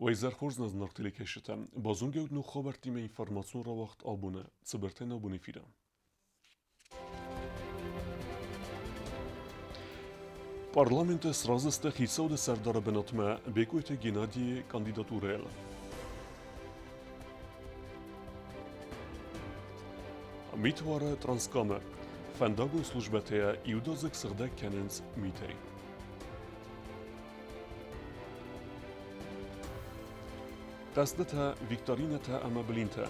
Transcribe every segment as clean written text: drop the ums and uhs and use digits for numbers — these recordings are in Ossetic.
Уӕ изӕр хорз нӕ зынаргъ телекӕсджытӕ! Базонгӕ ут ног хабӕрттимӕ информацион рауагъд абоны цыбыртӕй нӕ абоны эфиры. Парламенты сразы сты хицауады сӕрдары бынатмӕ Бекъойты Геннадийы кандидатурӕйыл. Митуары Транскамы фӕндагон службӕтӕ иудадзыг сыгъдӕг кӕнынц митӕй. Хъӕздытӕ, викторинӕтӕ ӕмӕ блинтӕ.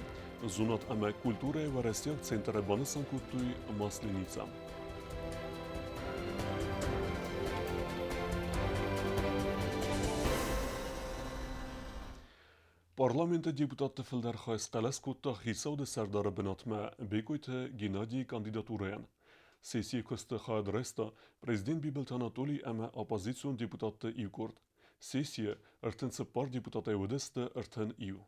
Зонад ӕмӕ культурӕйы уӕрӕсейаг центры банысан кодтой Масленица. Парламенты депутатты фылдӕр хай схъӕлӕс кодта хицауады сӕрдары бынатмӕ Бекъойты Геннадийы кандидатурӕйӕн. Сессийы куысты хайад райста президент Бибылты Анатолий ӕмӕ оппозицион депутатты иу къорд. Сессийы 34 депутатӕй уыдысты 31.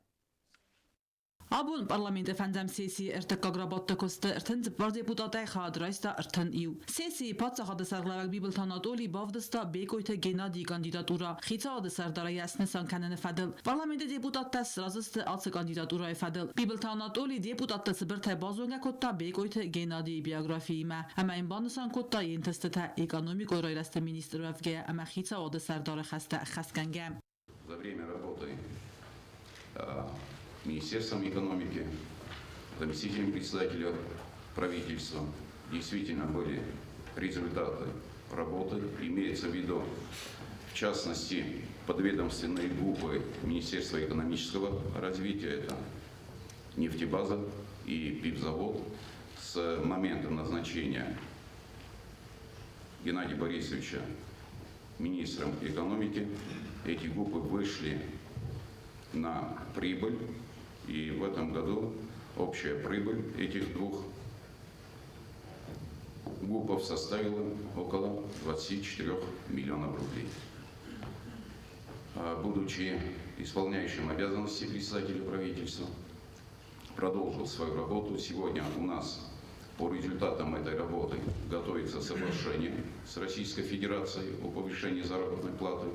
Абон парламенты фӕндзӕм сессийы ӕртыккаг рабадты куысты 34 депутатӕй хайад райста 31. Сессийы паддзахады сӕргълӕууӕг Бибылты Анатолий бавдыста Бекъойты Геннадийы кандидатурӕ хицауады сӕрдары йӕ снысан кӕныны фӕдыл. Парламенты депутаттӕ сразы сты ацы кандидатурӕйы фӕдыл. Бибылты Анатолий депутатты цыбыртӕй базонгӕ кодта Бекъойты Геннадийы биографиимӕ ӕмӕ йын банысан кодта йе нтыстытӕ экономикон райрӕзты министр уӕвгӕйӕ ӕмӕ хицауады сӕрдары хӕстӕ ӕххӕстгӕнгӕ. За время работы Министерством экономики, заместителем председателя правительства действительно были результаты работы. Имеется в виду, в частности, подведомственные группы Министерства экономического развития, это нефтебаза и пивзавод. С момента назначения Геннадия Борисовича министром экономики эти группы вышли на прибыль. И в этом году общая прибыль этих двух ГУПов составила около 24 миллионов рублей. Будучи исполняющим обязанности председателя правительства, продолжил свою работу. Сегодня у нас по результатам этой работы готовится соглашение с Российской Федерацией о повышении заработной платы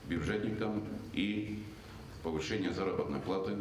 бюджетникам и повышение заработной платы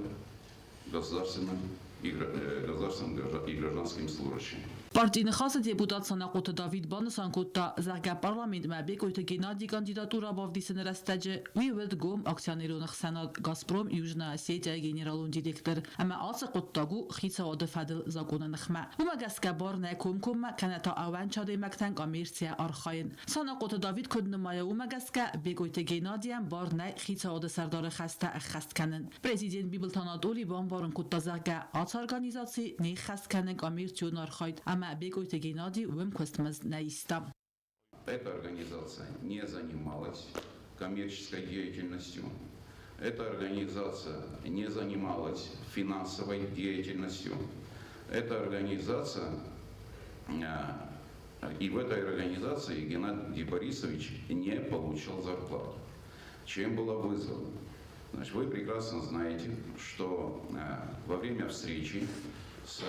государственным и государственным и гражданским служащим. Партийы Ныхасы депутат Санахъоты Давид банысан кодта, зӕгъгӕ, парламентмӕ Бекъойты Геннадий кандидатурӕ бавдисыны рӕстӕджы уый уыд гом акционерон ӕхсӕнад «Газпром» Южная Осетия-йы генералон директор ӕмӕ ацы хъуыддаг у хицауады фӕдыл законы ныхмӕ. Уымӕ гӕсгӕ бар нӕ комкоммӕ кӕнӕ та ӕууӕнчы адӕймӕгтӕн коммерцийӕ архайын. Санахъоты Давид куыд нымайы, уымӕ гӕсгӕ Бекъойты Геннадийӕн бар нӕй хицауады сӕрдары хӕстӕ ӕххӕст кӕнын. Президент Бибылты Анатолий бамбарын кодта, зӕгъгӕ, ацы организаци не ххӕст кӕны коммерцион архайд ӕмӕ Бекъойты Геннадий уым куыстмызд нӕ иста. Эта организация не занималась коммерческой деятельностью. Эта организация не занималась финансовой деятельностью. Эта организация, и в этой организации Геннадий Борисович не получал зарплату. Чем была вызвана? Значит, вы прекрасно знаете, что во время встречи с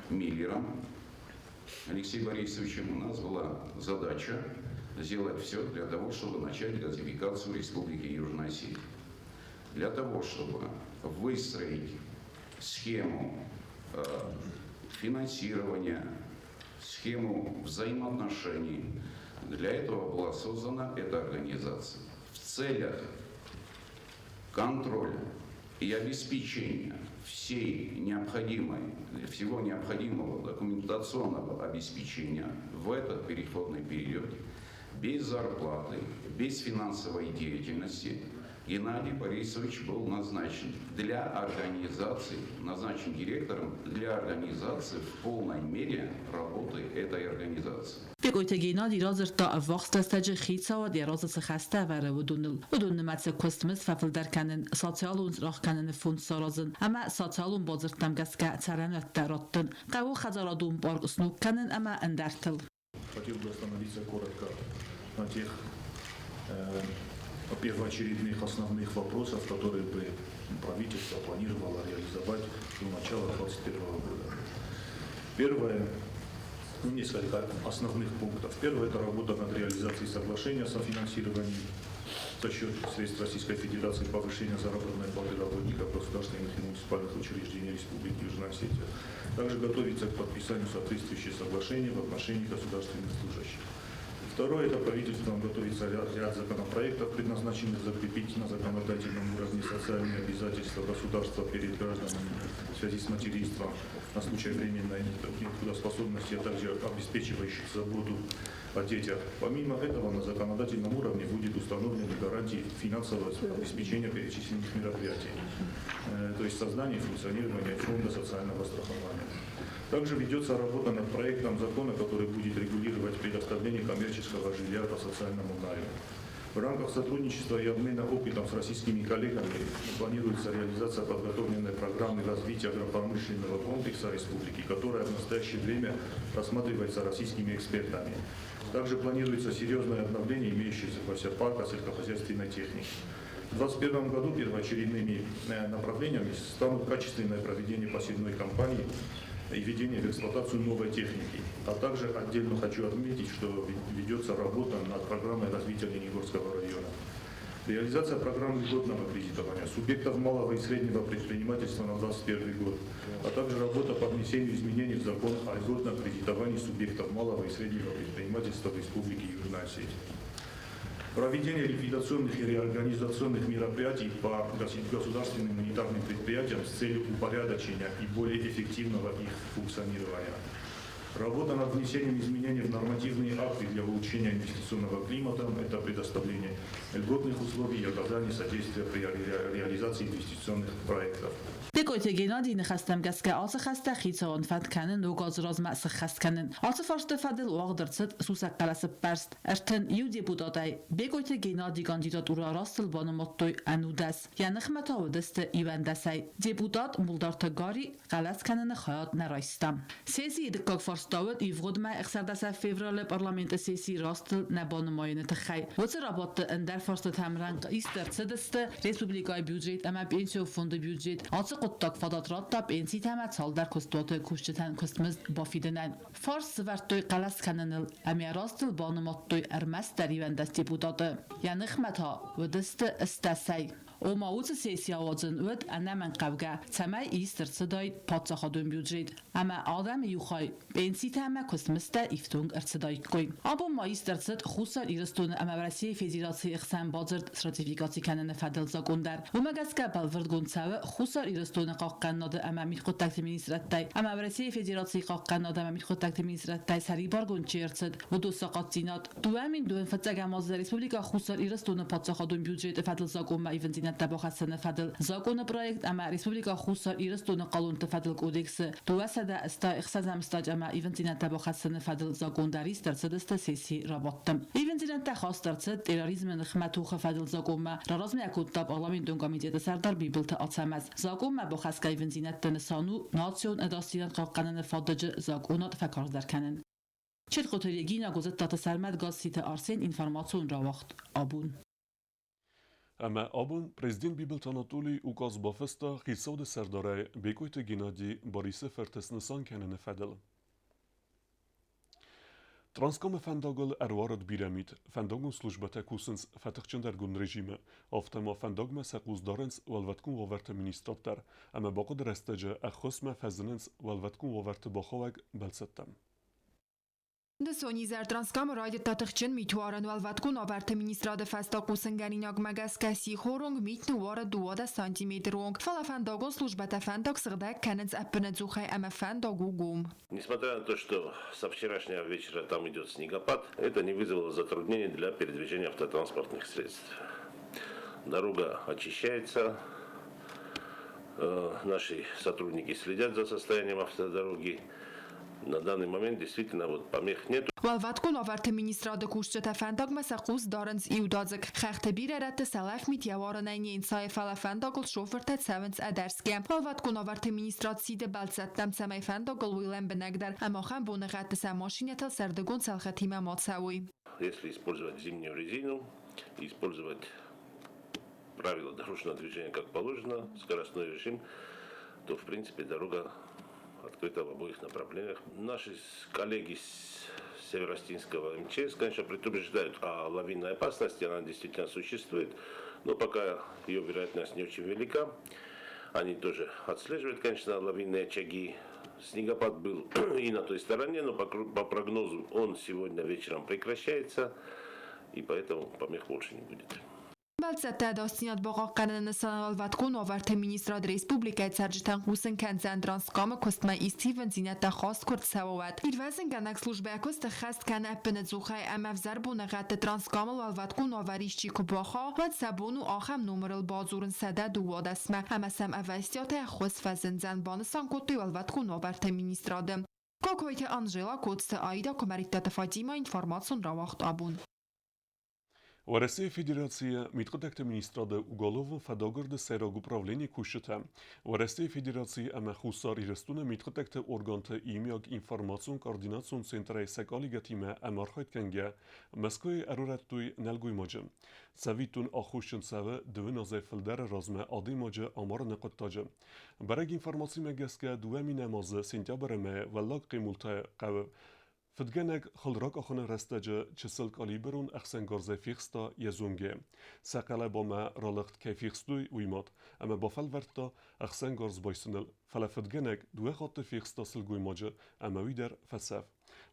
Миллером Алексеем Борисовичем у нас была задача сделать все для того, чтобы начать газификацию Республики Южная Осетия. Для того, чтобы выстроить схему финансирования, схему взаимоотношений, для этого была создана эта организация. В целях контроля и обеспечения всей необходимой, всего необходимого документационного обеспечения в этот переходный период без зарплаты, без финансовой деятельности Геннадий Борисович был назначен для организации, назначен директором для организации в полной мере работы этой организации. Бекъойты Геннадий радзырдта ӕввахс рӕстӕджы хицауад йӕ разы цы хӕстӕ ӕвӕры, уыдоныл. Уыдон нымӕцы куыстмызд фӕфылдӕр кӕнын, социалон цъырагъ кӕныны фонд саразын ӕмӕ социалон бадзырдтӕм гӕсгӕ цӕрӕнуӕттӕ раттын, хъӕуы хӕдзарадон парк сног кӕнын ӕмӕ ӕндӕртыл. Хотел бы остановиться коротко на тех первоочередных основных вопросов, которые бы правительство планировало реализовать до начала 2021 года. Первое, несколько основных пунктов. Первое – это работа над реализацией соглашения о софинансировании. за счет средств Российской Федерации повышения заработной платы работников государственных и муниципальных учреждений Республики Южная Осетия. Также готовится к подписанию соответствующих соглашений в отношении государственных служащих. Второе, это правительством готовится ряд законопроектов, предназначенных закрепить на законодательном уровне социальные обязательства государства перед гражданами в связи с материнством на случай временной нетрудоспособности, а также обеспечивающих заботу о детях. Помимо этого, на законодательном уровне будет установлены гарантии финансового обеспечения перечисленных мероприятий, то есть создание и функционирование фонда социального страхования. Также ведется работа над проектом закона, который будет регулировать предоставление коммерческого жилья по социальному найму. В рамках сотрудничества и обмена опытом с российскими коллегами планируется реализация подготовленной программы развития агропромышленного комплекса республики, которая в настоящее время рассматривается российскими экспертами. Также планируется серьезное обновление имеющегося парка сельскохозяйственной техники. В 2021 году первоочередными направлениями станут качественное проведение посевной кампании и введение в эксплуатацию новой техники. А также отдельно хочу отметить, что ведется работа над программой развития Оленегорского района. Реализация программы льготного кредитования субъектов малого и среднего предпринимательства на 2021 год, а также работа по внесению изменений в закон о льготном кредитовании субъектов малого и среднего предпринимательства в Республике Южная Осетия. Проведение ликвидационных и реорганизационных мероприятий по государственным унитарным предприятиям с целью упорядочения и более эффективного их функционирования. Работа над внесением изменений в нормативные акты для улучшения инвестиционного климата, это предоставление льготных условий и оказание содействия при реализации инвестиционных проектов. Бекъойты Геннадийы ныхӕстӕм гӕсгӕ ацы хӕстӕ хицауад фӕнд кӕны ног азы размӕ сыххӕст кӕнын. Ацы фарсты фӕдыл уагъд ӕрцыд сусӕг хъӕлӕсӕппӕрст 31 депутатӕй. Бекъойты Геннадий кандидатурӕ растыл банымадтой 11, йӕ ныхмӕ та уыдысты 11-ӕй. Депутат Мулдарты Гарри хъӕлӕс кӕныны хайад нӕ райста. Сессийы дыккаг фарста уыд ивгъуыд мӕй 16 февралы парламенты сессийы растыл нӕ банымайыны тыххӕй. Уыцы рабадты ӕндӕр фарстытӕм рӕнхъ ист ӕрцыдысты республикӕйы бюджет ӕмӕ пенсион фонды бюджет. Ацы хъуыддаг фадат радта пенситӕ ӕмӕ цалдӕр куыстуаты кусджытӕн куыстмызд бафидынӕн. Фарс сӕвӕрдтой хъӕлӕс кӕныныл ӕмӕ растыл банымадтой ӕрмӕстдӕр 11 депутаты. Йӕ ныхмӕ та уыдысты 80-ӕй. Ома уыцы сесси ауадзын уыд ӕнӕмӕнгхъӕугӕ, цӕмӕй ист ӕрцыдаид паддзахадон бюджет ӕмӕ адӕмы иу хай пенситӕ ӕмӕ куыстмыздтӕ ифтонг ӕрцыдаиккой. Абон ма ист ӕрцыд Хуссар Ирыстоны ӕмӕ Уӕрӕсейы Федерацийы хсӕн бадзырд сратификаци кӕныны фӕдыл закъон дӕр. Уымӕ гӕсгӕ бӕлвырдгонд цӕуы Хуссар Ирыстоны хъахъхъӕнынады ӕмӕ мидхъуыддӕгты министрадтӕй ӕмӕ Уӕрӕсейы Федерацийы хъахъхъӕнынады ӕмӕ мидхъуыддӕгты министрадтӕй сӕрибаргонд чи ӕрцыд, уыдон сахъатдзинад. 2025 азы Республикӕ Хуссар Ирыстоны паддзахадон бюджеты фӕдыл закъонмӕ ивындзинӕдтӕ бахӕссыны фӕдыл закъоны проект ӕмӕ Республикӕ Хуссар Ирыстоны хъалонты фӕдыл кодексы 266 статьямӕ ивындзинӕдтӕ бахӕссыны фӕдыл закъон дӕр ист ӕрцыдысты сессийы рабадты. Ивындзинӕдтӕ хаст ӕрцыд терроризмы ныхмӕ тохы фӕдыл закъонмӕ, раразмӕ кодта парламентон комитеты сӕрдар Бибылты Ацӕмӕз. Закъонмӕ бахӕсгӕ ивындзинӕдты нысан у национ ӕдасдзинад хъахъхъӕныны фадыджы закъонад фӕкарздӕр кӕнын. Четхъоты Регина, Гозӕттаты Сӕрмӕт, Гасситы Арсен, информацион рауагъд Абон. Ӕмӕ абон президент Бибылты Анатолий указ бафыста хицауады сӕрдарӕй Бекъойты Геннадий Борисы фырты снысан кӕныны фӕдыл. Транскамы фӕндагыл ӕруарыд бирӕ мит. Фӕндагон службӕтӕ кусынц фӕтыхджындӕргонд режимы. Афтӕ ма фӕндагмӕ сӕ хъус дарынц уӕлвӕткон уавӕрты министрад дӕр ӕмӕ бахъуыды рӕстӕджы ӕххуысмӕ фӕзынынц уӕлвӕткон уавӕрты бахауӕг бӕлцӕттӕм. Дысон изӕр Транскамы райдыдта тыхджын митуарӕн. Уӕлвӕткон уавӕрты министрады фӕстӕ хъусынгӕнинагмӕ гӕсгӕ сихоронг мит ныууары 12 сантиметры онг. Фӕлӕ фӕндагон службӕтӕ фӕндаг сыгъдӕг кӕнынц ӕппынӕдзухӕй ӕмӕ фӕндаг у гом. Несмотря на то, что со вчерашнего вечера там идет снегопад, это не вызвало затруднений для передвижения автотранспортных средств. Дорога очищается, наши сотрудники следят за состоянием автодороги. На данный момент действительно вот помех нет. Уӕлвӕткон уавӕрты министрады кусджытӕ фӕндагмӕ сӕ хъус дарынц иудадзыг. Хӕхты бирӕ рӕтты сӕлӕф мит йӕ уарынӕй не нцайы, фӕлӕ фӕндагыл шофыртӕ цӕуынц ӕдӕрсгӕ. Уӕлвӕткон уавӕрты министрад сиды бӕлццӕттӕм, цӕмӕй фӕндагыл уой лӕмбынӕгдӕр ӕмӕ ахӕм боныгъӕдты сӕ машинӕтыл сӕрдыгон цӕлхытимӕ ма цӕуой. Если использовать зимнюю резину, использовать правила дорожного движения как положено, скоростной режим, то в принципе дорога открыта в обоих направлениях. Наши коллеги с Северо-Остинского МЧС, конечно, предупреждают о лавинной опасности, она действительно существует, но пока ее вероятность не очень велика. Они тоже отслеживают, конечно, лавинные очаги. Снегопад был и на той стороне, но по прогнозу он сегодня вечером прекращается, и поэтому помех больше не будет. Бӕлццӕтты ӕдасдзинад бахъахъхъӕныны нысанӕн Уӕлвӕткон уавӕрты министрад республикӕйы цӕрджытӕн хъусын кӕндзӕн, Транскамы куыстмӕ ист ивындзинӕдтӕ хаст куы рцӕуа, уӕд. Ирвӕзынгӕнӕг службӕ куыст ӕххӕст кӕны ӕппынӕдзухӕй ӕмӕ ӕвзӕр боныгъӕдты Транскамыл уӕлвӕткон уавӕр исчи куы бахауа, уӕд сӕ бон у ахӕм номырыл бадзурын 112-мӕ ӕмӕ сӕм ӕвӕстиатӕй ӕххуыс фӕзындзӕн, банысан кодтой Уӕлвӕткон уавӕрты министрады. Кокойты Анжела, Коцты Аида, Куымӕридтаты Фатимӕ, информацион рауагъд абон. Уӕрӕсейы Федерацийы Мидхъуыддӕгты министрады уголовон фӕдагуырды сӕйраг управленийы кусджытӕ Уӕрӕсейы Федерацийы ӕмӕ Хуссар Ирыстоны мидхъуыддӕгты органты иумиаг информацион-координацион центрӕй сӕ коллегӕтимӕ ӕмархайд кӕнгӕ Мӕскуыйы ӕрурӕдтой нӕлгоймаджы. Цӕвиттон, аххосджын цӕуы дыууын азӕй фылдӕры размӕ адӕймаджы амарыны хъуыддаджы. Бӕрӕг информацимӕ гӕсгӕ 2000 азы сентябры мӕйы Уӕллаг Хъемултайы хъӕуы Фыдгӕнӕг хыл ракъахыны рӕстӕджы чысыл калиброн ӕхсӕнгарзӕй фехста йӕ зонгӕ. Сӕ хъӕлӕбамӕ ралыгъд кӕй фехстой, уый мад, ӕмӕ бафӕлвӕрдта ӕхсӕнгарз байсыныл, фӕлӕ фыдгӕнӕг дыууӕ хатты фехста сылгоймаджы ӕмӕ уый дӕр фӕцӕф.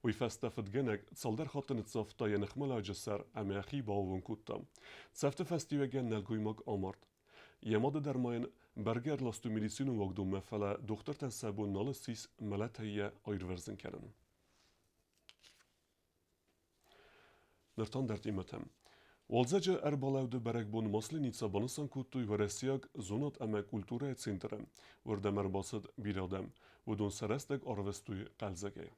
Уый фӕстӕ фыдгӕнӕг цалдӕр хатты ныццавта йӕ ныхмӕлӕджы сӕр ӕмӕ йӕхи баууон кодта. Цӕфты фӕстиуӕгӕн нӕлгоймаг амард. Йӕ мады дӕр ма йын бӕргӕ ӕрластой медицинон уагдонмӕ, фӕлӕ дохтыртӕн сӕ бон нал ссис мӕлӕтӕй йӕ аирвӕрзын кӕнын. Ныр та ӕндӕр темӕтӕм. Уалдзӕджы ӕрбалӕуды бӕрӕгбон Масленица банысан кодтой Уӕрӕсейаг зонад ӕмӕ культурӕйы центры. Уырдӕм ӕрбацыд бирӕ адӕм. Уыдон сӕ рӕстӕг арвыстой хъӕлдзӕгӕй.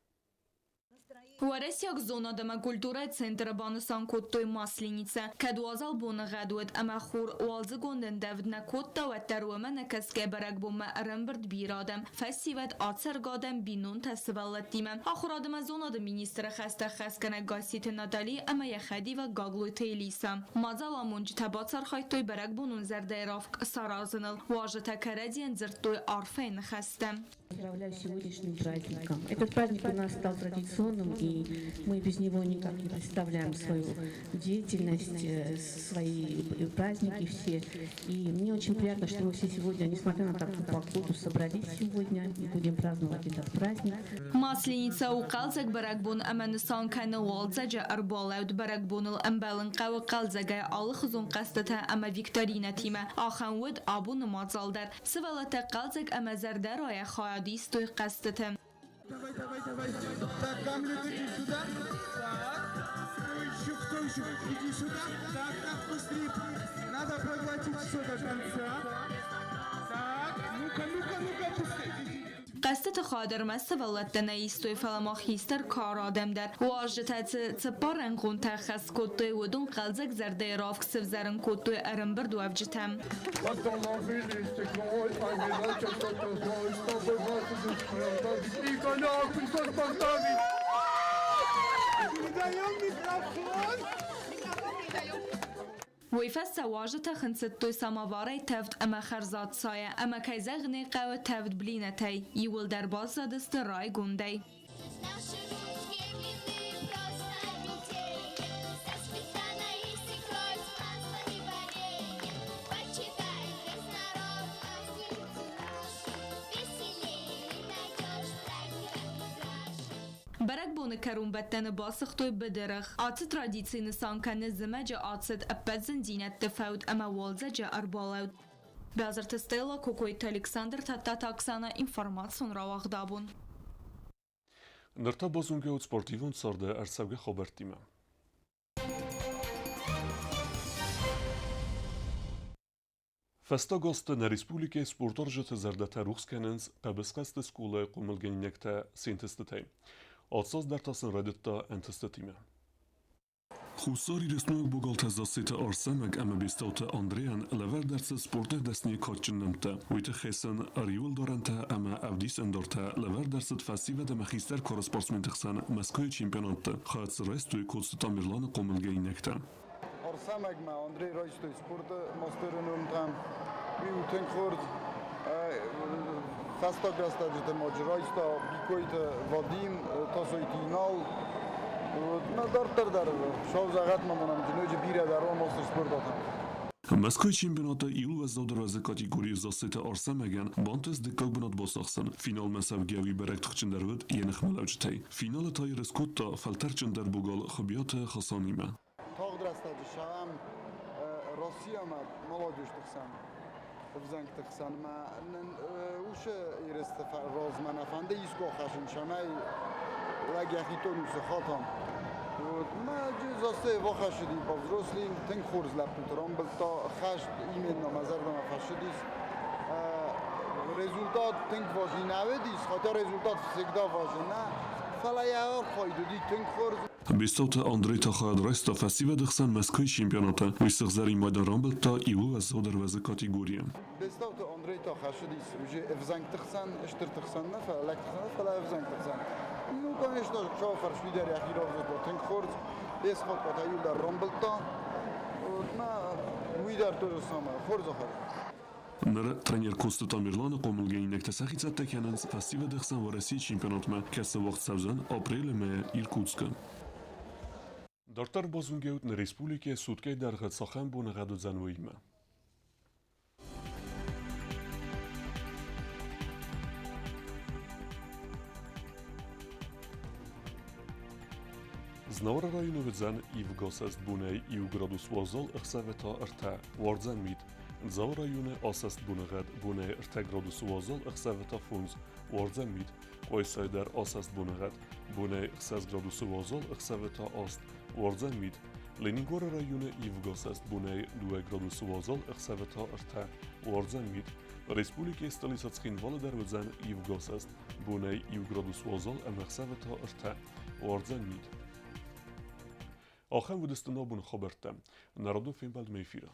Уӕрӕсейаг зонад ӕмӕ культурӕйы центры банысан кодтой Масленица. Кӕд уазал боныгъӕд уыд ӕмӕ хур уалдзыгон ӕндӕвд нӕ кодта, уӕддӕр уымӕ нӕ кӕсгӕ бӕрӕгбонмӕ ӕрӕмбырд бирӕ адӕм, фӕсивӕд, ацӕргӕ адӕм, бинонтӕ сывӕллӕттимӕ. Ахуырад ӕмӕ зонады министры хӕстӕ хӕсгӕнӕг Гасситы Натали ӕмӕ йӕ хӕдивӕг Гаглойты Элиса. Мадзаламонджытӕ бацархайдтой бӕрӕгбонон зӕрдӕйы равг саразыныл. Уазджытӕ кӕрӕдзийӕн дзырдтой арфӕйы ныхӕстӕ. Поздравляю с сегодняшним праздником. Этот праздник у нас стал традиционным, и мы без него никак не представляем свою деятельность, свои праздники все. И мне очень приятно, что мы все сегодня, несмотря на такую погоду, собрались сегодня и будем праздновать этот праздник. Масленица у хъӕлдзӕг бӕрӕгбон ӕмӕ нысан кӕны уалдзӕджы ӕрбалӕуд. Бӕрӕгбоныл ӕмбӕлын хъӕуы хъӕлдзӕгӕй алыхуызон хъӕзтытӕ ӕмӕ викторинӕтимӕ. Ахӕм уыд абоны мадзал дӕр. Сывӕллӕттӕ хъӕлдзӕг ӕмӕ зӕрдӕрайӕ хайад истой хъӕзтыты. Давай, давай, давай. Так, Гамлет, иди сюда. Так, кто еще, кто еще? Иди сюда. Так, так, быстрее. Надо проглотить все до конца. Так, ну-ка, ну-ка, ну-ка, быстрее. Иди. Хъӕзтыты хайад ӕрмӕст сывӕллӕттӕ нӕ истой, фӕлӕ ма хистӕр кары адӕм дӕр. Уазджытӕ цы цыппаррӕнхъонтӕ ӕххӕст кодтой, уыдон хъӕлдзӕг зӕрдӕйы равг сывзӕрын кодтой ӕрӕмбырдуӕвджытӕм. Остановили стекло, а не значит, что-то злой, чтобы вас И коня пришлось поставить. Передаем микрофон. Уый фӕстӕ уазджытӕ хынцыдтой самоварӕй тӕвд ӕмӕ хӕрзад цайӕ ӕмӕ, кӕй зӕгъын ӕй хъӕуы, тӕвд блинӕтӕй. Иууылдӕр баззадысты райгондӕй. Наши ручки длинны просто метели, Со сметаной и с икрой, с маслом и вареньем. Почитай весь народ Масленицу нашу, Веселее не найдешь праздника и краше. Бӕрӕгбоны кӕронбӕттӕны басыгътой быдыргъ. Ацы традици нысан кӕны зымӕджы ацыд, ӕппӕт зындзинӕдты фӕуд ӕмӕ уалдзӕджы ӕрбалӕуд. Бязырты Стелла, Кокойты Александр, Тадтаты Оксана, информацион рауагъд абон. Ныр та базонгӕ ут спортивон царды ӕрцӕугӕ хабӕрттимӕ. Фӕстаг азты нӕ республикӕйы спортуарзджыты зӕрдӕтӕ рухс кӕнынц хъӕбысхӕсты скъолайы хъомылгӕнинӕгтӕ се нтыстытӕй. Ацы аз дӕр та сын райдыдта ӕнтыстытимӕ. Хуссар Ирыстойнаг богалтӕ Зассеты Арсӕмӕг ӕмӕ Бестауты Андрейӕн лӕвӕрд ӕрцыд спорты дӕсныйы кадджын нӕмттӕ. Уый тыххӕй сын риуылдарӕнтӕ ӕмӕ ӕвдисӕндартӕ лӕвӕрд ӕрцыд фӕсивӕд ӕмӕ хистӕр кары спортсменты хсӕн Мӕскуыйы чемпионатты. Хайад дзы райстой Коцты Тамерланы хъомылгӕнинӕгтӕ. Арсӕмӕгмӕ Андрей райстой спорты мастеры номтӕм. Уый у тынг хорз. Фӕстаг рӕстӕджыты ма райста Бикойты Вадим, Тасойты Инал. Мӕ дарддӕр дӕр Хуыцау зӕгъӕд, ма мӕнӕн ноджы бирӕ дӕр уа мастер спорта. Мӕскуыйы чемпионаты иу уӕззаудӕр уӕзы категорийы Зассеты Арсӕмӕгӕн бантыст дыккаг бынат бацахсын. Финалмӕ цӕугӕ уый бӕрӕг тыхджындӕр уыд йӕ ныхмӕлӕуджытӕй. Финалы та ерыс кодта фӕлтӕрдджындӕр богал Хуыбиаты Хасанимӕ. Тагъд рӕстӕджы сӕм Россиямӕ молодежьты хсӕн, ӕвзӕнгты хсӕнмӕ нын уыцы ерысты размӕ нӕ фӕнды искуы ахӕссын, цӕмӕй лӕг йӕхи тонусы хата. Мӕ Зассе бахӕссыди по взрослым, тынг хорз лӕппуты рамбылдта, хӕст именно мӕ зӕрдӕмӕ фӕцыдис. Результат тынг важный нӕ уыдис, хотя результат всегда важен, нӕ, фӕлӕ йӕ архайд уыди тынг хорз. Бестауты Андрей та хайад райста фӕсивӕды хсӕн Мӕскуыйы чемпионаты. Уый сыгъзӕрин майдан рамбылдта иууыл уӕззаудӕр уӕзы категорийы. Бестауты Андрей та хӕссыдис уже ӕвзӕнгты хсӕн, стырты хсӕн нӕ, фӕлӕ лӕгты хсӕн нӕ, фӕлӕ ӕвзӕнгты хсӕн. Ну, конечно, фӕрсвидар йӕхи равзӕрдта тынг хорз. Есхотка та иуылдӕр рамбылдта. Мӕ уый дӕр то же самое, хорз ахӕр. Ныр тренер Коцты Тамерланы хъомылгӕнинӕгтӕ сӕхи цӕттӕ кӕнынц фӕсивӕды хсӕн Уӕрӕсейы чемпионатмӕ, кӕцы уагъд цӕудзӕн апрелы мӕйы Иркутскы. Дарддӕр базонгӕ ут нӕ республикӕйы суткӕйы дӕргъы цахӕм боныгъӕд уыдзӕн, уыимӕ. Знауыры районы уыдзӕн ивгӕсӕст бонӕй 1 градус уазал, ӕхсӕвы та 3, уардзӕн мит. Дзауы районы асӕст боныгъӕд бонӕй 3 градусы уазал, ӕхсӕвы та 5, уардзӕн мит. Къуайсайы дӕр асӕст боныгъӕд бонӕй 6 градусы уазал, ӕхсӕвы та 8, уардзӕн мит. Ленингоры районы ивгӕсӕст бонӕй 2 градусы уазал, ӕхсӕвы та 3, уардзӕн мит. Республикӕйы столицӕ Цхинвалы дӕр уыдзӕн ивгӕсӕст бонӕй 1 градус уазал ӕмӕ ӕхсӕвы та 3, уардзӕн мит. Ахӕм уыдысты нӕ абоны хабӕрттӕ. Народон фембӕлдмӕ эфиры.